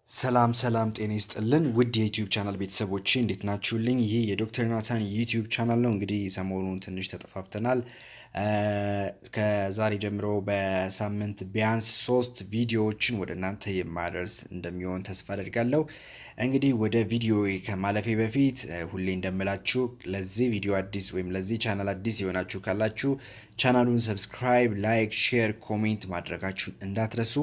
ሰላም ሰላም፣ ጤና ይስጥልን ውድ የ YouTube channel ቤተሰቦቼ፣ እንዴት ናችሁልኝ? ይህ የዶክተር ናታን YouTube channel ነው። እንግዲህ ሰሞኑን ትንሽ ተጠፋፍተናል። ከዛሬ ጀምሮ በሳምንት ቢያንስ ሶስት ቪዲዮዎችን ወደ እናንተ የማደርስ እንደሚሆን ተስፋ አደርጋለሁ። እንግዲህ ወደ ቪዲዮ ከማለፌ በፊት ሁሌ እንደምላችሁ ለዚህ ቪዲዮ አዲስ ወይም ለዚህ ቻናል አዲስ የሆናችሁ ካላችሁ ቻናሉን subscribe፣ like፣ share፣ comment ማድረጋችሁን እንዳትረሱ።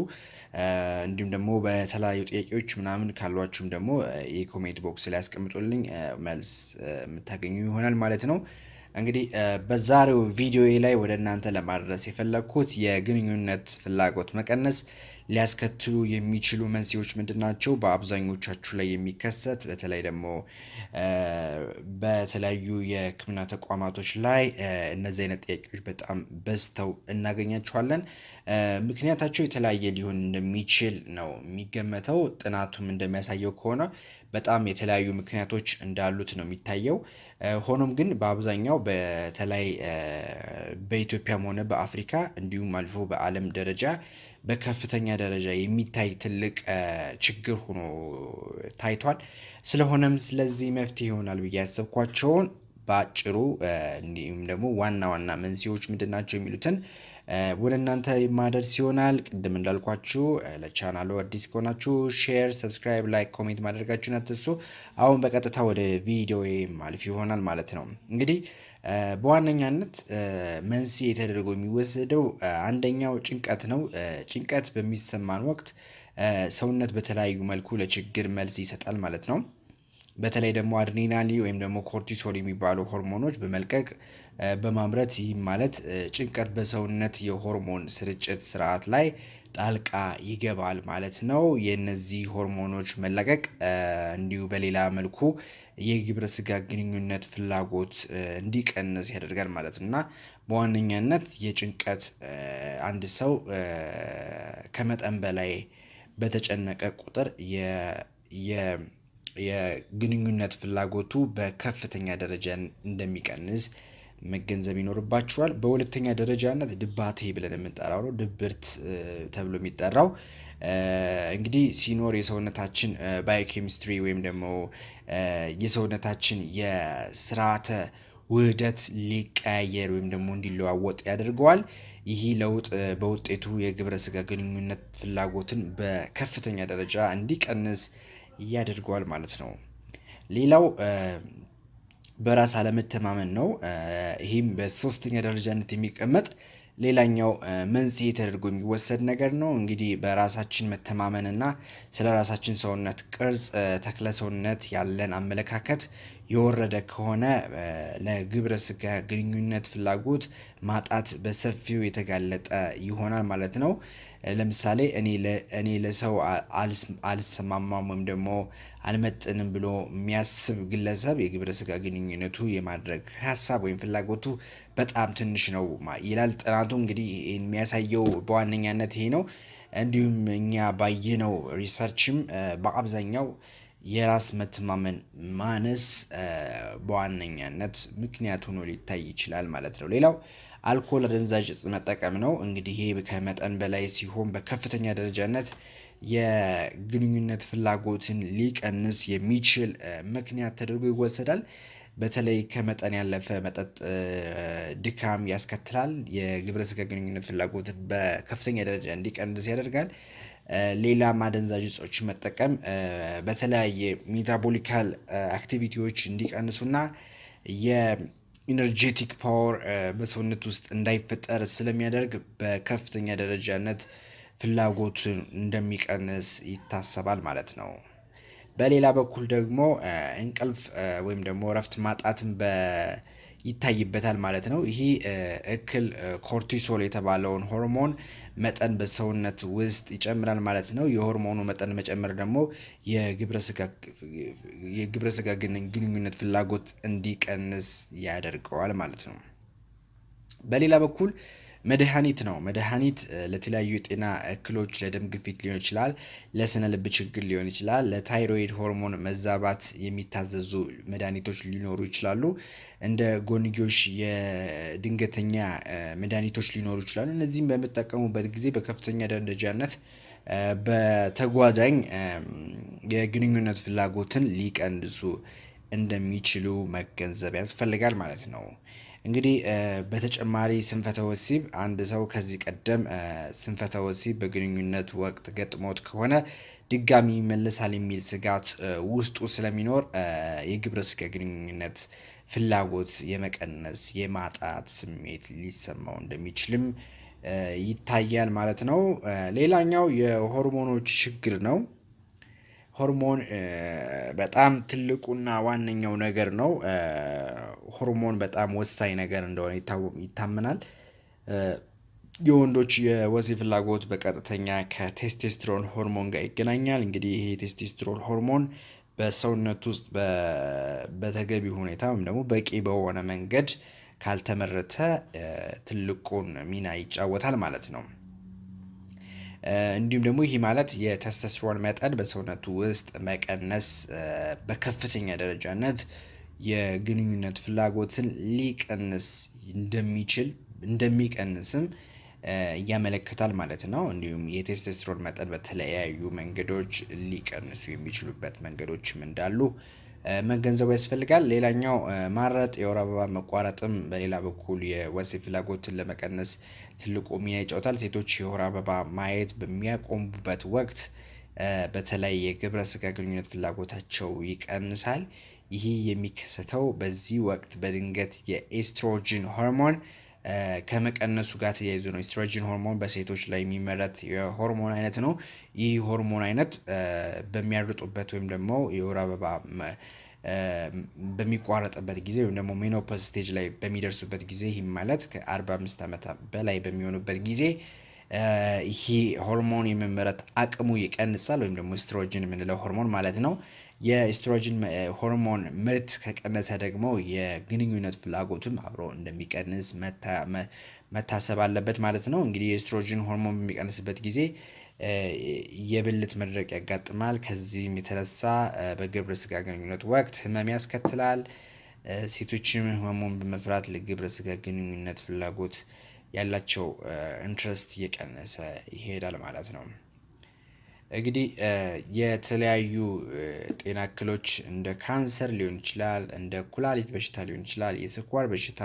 እንዲሁም ደግሞ በተለያዩ ጥያቄዎች ምናምን ካሏችሁም ደግሞ የ comment box ላይ ያስቀምጡልኝ፣ መልስ የምታገኙ ይሆናል ማለት ነው። እንግዲህ በዛሬው ቪዲዮ ላይ ወደ እናንተ ለማድረስ የፈለግኩት የግንኙነት ፍላጎት መቀነስ ሊያስከትሉ የሚችሉ መንስኤዎች ምንድን ናቸው? በአብዛኞቻችሁ ላይ የሚከሰት፣ በተለይ ደግሞ በተለያዩ የሕክምና ተቋማቶች ላይ እነዚህ አይነት ጥያቄዎች በጣም በዝተው እናገኛቸዋለን። ምክንያታቸው የተለያየ ሊሆን እንደሚችል ነው የሚገመተው። ጥናቱም እንደሚያሳየው ከሆነ በጣም የተለያዩ ምክንያቶች እንዳሉት ነው የሚታየው። ሆኖም ግን በአብዛኛው በተለይ በኢትዮጵያም ሆነ በአፍሪካ እንዲሁም አልፎ በዓለም ደረጃ በከፍተኛ ደረጃ የሚታይ ትልቅ ችግር ሆኖ ታይቷል። ስለሆነም ስለዚህ መፍትሄ ይሆናል ብዬ ያሰብኳቸውን በአጭሩ እንዲሁም ደግሞ ዋና ዋና መንስኤዎች ምንድን ናቸው የሚሉትን ወደ እናንተ የማደርስ ይሆናል። ቅድም እንዳልኳችሁ ለቻናሉ አዲስ ከሆናችሁ share፣ subscribe፣ like፣ comment ማድረጋችሁን አትርሱ። አሁን በቀጥታ ወደ ቪዲዮ ማልፍ ይሆናል ማለት ነው። እንግዲህ በዋነኛነት መንስኤ ተደርጎ የሚወሰደው አንደኛው ጭንቀት ነው። ጭንቀት በሚሰማን ወቅት ሰውነት በተለያዩ መልኩ ለችግር መልስ ይሰጣል ማለት ነው። በተለይ ደግሞ አድሬናሊ ወይም ደግሞ cortisol የሚባሉ ሆርሞኖች በመልቀቅ፣ በማምረት፣ ይህም ማለት ጭንቀት በሰውነት የሆርሞን ስርጭት ስርዓት ላይ ጣልቃ ይገባል ማለት ነው። የነዚህ ሆርሞኖች መለቀቅ እንዲሁ በሌላ መልኩ የግብረ ስጋ ግንኙነት ፍላጎት እንዲቀንስ ያደርጋል ማለት ነው። እና በዋነኛነት የጭንቀት፣ አንድ ሰው ከመጠን በላይ በተጨነቀ ቁጥር የግንኙነት ፍላጎቱ በከፍተኛ ደረጃ እንደሚቀንስ መገንዘብ ይኖርባችኋል። በሁለተኛ ደረጃነት ድባቴ ብለን የምንጠራው ነው። ድብርት ተብሎ የሚጠራው እንግዲህ ሲኖር የሰውነታችን ባዮኬሚስትሪ ወይም ደግሞ የሰውነታችን የስርዓተ ውህደት ሊቀያየር ወይም ደግሞ እንዲለዋወጥ ያደርገዋል። ይህ ለውጥ በውጤቱ የግብረ ስጋ ግንኙነት ፍላጎትን በከፍተኛ ደረጃ እንዲቀንስ ያደርገዋል ማለት ነው። ሌላው በራስ አለመተማመን ነው። ይህም በሶስተኛ ደረጃነት የሚቀመጥ ሌላኛው መንስኤ ተደርጎ የሚወሰድ ነገር ነው። እንግዲህ በራሳችን መተማመንና ስለ ራሳችን ሰውነት ቅርጽ፣ ተክለ ሰውነት ያለን አመለካከት የወረደ ከሆነ ለግብረ ስጋ ግንኙነት ፍላጎት ማጣት በሰፊው የተጋለጠ ይሆናል ማለት ነው። ለምሳሌ እኔ ለሰው አልሰማማም ወይም ደግሞ አልመጥንም ብሎ የሚያስብ ግለሰብ የግብረ ስጋ ግንኙነቱ የማድረግ ሀሳብ ወይም ፍላጎቱ በጣም ትንሽ ነው ይላል ጥናቱ። እንግዲህ የሚያሳየው በዋነኛነት ይሄ ነው። እንዲሁም እኛ ባየነው research ም በአብዛኛው የራስ መተማመን ማነስ በዋነኛነት ምክንያት ሆኖ ሊታይ ይችላል ማለት ነው። ሌላው አልኮል፣ አደንዛዥ እጽ መጠቀም ነው። እንግዲህ ይሄ ከመጠን በላይ ሲሆን በከፍተኛ ደረጃነት የግንኙነት ፍላጎትን ሊቀንስ የሚችል ምክንያት ተደርጎ ይወሰዳል። በተለይ ከመጠን ያለፈ መጠጥ ድካም ያስከትላል። የግብረ ስጋ ግንኙነት ፍላጎትን በከፍተኛ ደረጃ እንዲቀንስ ያደርጋል። ሌላ ማደንዛዥ እጾች መጠቀም በተለያየ metabolical activity ዎች እንዲቀንሱና የ energetic power በሰውነት ውስጥ እንዳይፈጠር ስለሚያደርግ በከፍተኛ ደረጃነት ፍላጎቱን እንደሚቀንስ ይታሰባል ማለት ነው። በሌላ በኩል ደግሞ እንቅልፍ ወይም ደግሞ እረፍት ማጣትን ይታይበታል ማለት ነው። ይህ እክል cortisol የተባለውን ሆርሞን መጠን በሰውነት ውስጥ ይጨምራል ማለት ነው። የሆርሞኑ መጠን መጨመር ደግሞ የግብረ ስጋ ግንኙነት ፍላጎት እንዲቀንስ ያደርገዋል ማለት ነው። በሌላ በኩል መድኃኒት ነው። መድኃኒት ለተለያዩ የጤና እክሎች፣ ለደም ግፊት ሊሆን ይችላል፣ ለስነ ልብ ችግር ሊሆን ይችላል፣ ለታይሮይድ ሆርሞን መዛባት የሚታዘዙ መድኃኒቶች ሊኖሩ ይችላሉ። እንደ ጎንዮሽ የድንገተኛ መድኃኒቶች ሊኖሩ ይችላሉ። እነዚህም በምጠቀሙበት ጊዜ በከፍተኛ ደረጃነት በተጓዳኝ የግንኙነት ፍላጎትን ሊቀንሱ እንደሚችሉ መገንዘብ ያስፈልጋል ማለት ነው። እንግዲህ በተጨማሪ ስንፈተ ወሲብ አንድ ሰው ከዚህ ቀደም ስንፈተ ወሲብ በግንኙነት ወቅት ገጥሞት ከሆነ ድጋሚ ይመለሳል የሚል ስጋት ውስጡ ስለሚኖር የግብረ ስጋ ግንኙነት ፍላጎት የመቀነስ፣ የማጣት ስሜት ሊሰማው እንደሚችልም ይታያል ማለት ነው። ሌላኛው የሆርሞኖች ችግር ነው። ሆርሞን በጣም ትልቁና ዋነኛው ነገር ነው። ሆርሞን በጣም ወሳኝ ነገር እንደሆነ ይታመናል። የወንዶች የወሲብ ፍላጎት በቀጥተኛ ከቴስቴስትሮን ሆርሞን ጋር ይገናኛል። እንግዲህ ይሄ የቴስቴስትሮን ሆርሞን በሰውነት ውስጥ በተገቢ ሁኔታ ወይም ደግሞ በቂ በሆነ መንገድ ካልተመረተ ትልቁን ሚና ይጫወታል ማለት ነው። እንዲሁም ደግሞ ይህ ማለት የቴስቶስትሮን መጠን በሰውነቱ ውስጥ መቀነስ በከፍተኛ ደረጃነት የግንኙነት ፍላጎትን ሊቀንስ እንደሚችል፣ እንደሚቀንስም ያመለክታል ማለት ነው። እንዲሁም የቴስቶስትሮን መጠን በተለያዩ መንገዶች ሊቀንሱ የሚችሉበት መንገዶችም እንዳሉ መገንዘቡ ያስፈልጋል። ሌላኛው ማረጥ፣ የወር አበባ መቋረጥም በሌላ በኩል የወሲብ ፍላጎትን ለመቀነስ ትልቁ ሚና ይጫወታል። ሴቶች የወር አበባ ማየት በሚያቆሙበት ወቅት በተለይ የግብረ ስጋ ግንኙነት ፍላጎታቸው ይቀንሳል። ይህ የሚከሰተው በዚህ ወቅት በድንገት የኤስትሮጅን ሆርሞን ከመቀነሱ ጋር ተያይዞ ነው። ኤስትሮጅን ሆርሞን በሴቶች ላይ የሚመረት የሆርሞን አይነት ነው። ይህ ሆርሞን አይነት በሚያርጡበት ወይም ደግሞ የወር አበባ በሚቋረጥበት ጊዜ ወይም ደግሞ menopause stage ላይ በሚደርሱበት ጊዜ፣ ይህም ማለት ከ45 ዓመት በላይ በሚሆኑበት ጊዜ፣ ይህ ሆርሞን የመመረት አቅሙ ይቀንሳል፣ ወይም ደግሞ ኤስትሮጅን የምንለው ሆርሞን ማለት ነው። የኤስትሮጅን ሆርሞን ምርት ከቀነሰ ደግሞ የግንኙነት ፍላጎቱም አብሮ እንደሚቀንስ መታሰብ አለበት ማለት ነው። እንግዲህ የኤስትሮጅን ሆርሞን በሚቀንስበት ጊዜ የብልት መድረቅ ያጋጥማል። ከዚህም የተነሳ በግብረ ስጋ ግንኙነት ወቅት ህመም ያስከትላል። ሴቶችም ህመሙን በመፍራት ለግብረ ስጋ ግንኙነት ፍላጎት ያላቸው interest እየቀነሰ ይሄዳል ማለት ነው። እንግዲህ የተለያዩ ጤና እክሎች እንደ ካንሰር ሊሆን ይችላል፣ እንደ ኩላሊት በሽታ ሊሆን ይችላል፣ የስኳር በሽታ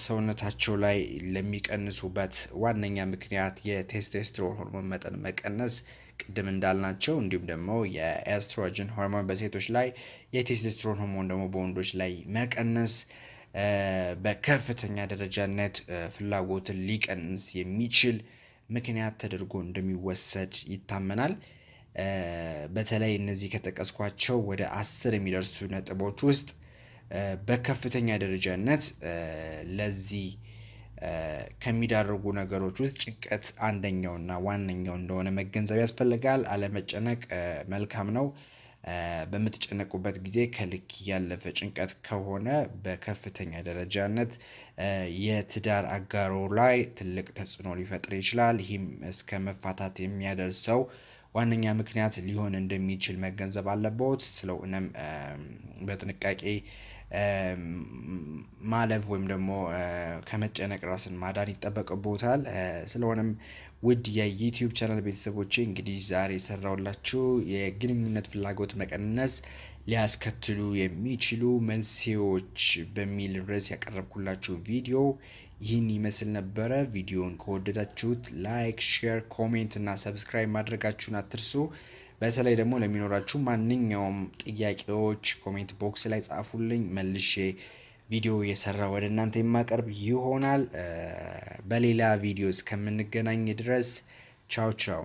ሰውነታቸው ላይ ለሚቀንሱበት ዋነኛ ምክንያት የቴስቶስትሮን ሆርሞን መጠን መቀነስ ቅድም እንዳልናቸው፣ እንዲሁም ደግሞ የኤስትሮጅን ሆርሞን በሴቶች ላይ፣ የቴስቶስትሮን ሆርሞን ደግሞ በወንዶች ላይ መቀነስ በከፍተኛ ደረጃነት ፍላጎትን ሊቀንስ የሚችል ምክንያት ተደርጎ እንደሚወሰድ ይታመናል። በተለይ እነዚህ ከጠቀስኳቸው ወደ 10 የሚደርሱ ነጥቦች ውስጥ በከፍተኛ ደረጃነት ለዚህ ከሚዳርጉ ነገሮች ውስጥ ጭንቀት አንደኛውና ዋነኛው እንደሆነ መገንዘብ ያስፈልጋል። አለመጨነቅ መልካም ነው። በምትጨነቁበት ጊዜ ከልክ ያለፈ ጭንቀት ከሆነ በከፍተኛ ደረጃነት የትዳር አጋሮ ላይ ትልቅ ተጽዕኖ ሊፈጥር ይችላል። ይህም እስከ መፋታት የሚያደርሰው ዋነኛ ምክንያት ሊሆን እንደሚችል መገንዘብ አለብዎት። ስለሆነም በጥንቃቄ ማለፍ ወይም ደግሞ ከመጨነቅ ራስን ማዳን ይጠበቅብዎታል። ስለሆነም ውድ የ YouTube channel ቤተሰቦቼ፣ እንግዲህ ዛሬ የሰራሁላችሁ የግንኙነት ፍላጎት መቀነስ ሊያስከትሉ የሚችሉ መንስኤዎች በሚል ርዕስ ያቀረብኩላችሁ ቪዲዮ ይህን ይመስል ነበረ። ቪዲዮን ከወደዳችሁት like፣ share፣ comment እና subscribe ማድረጋችሁን አትርሱ። በተለይ ደግሞ ለሚኖራችሁ ማንኛውም ጥያቄዎች comment box ላይ ጻፉልኝ፣ መልሼ ቪዲዮ እየሰራሁ ወደ እናንተ የማቀርብ ይሆናል። በሌላ ቪዲዮ እስከምንገናኝ ድረስ ቻው ቻው።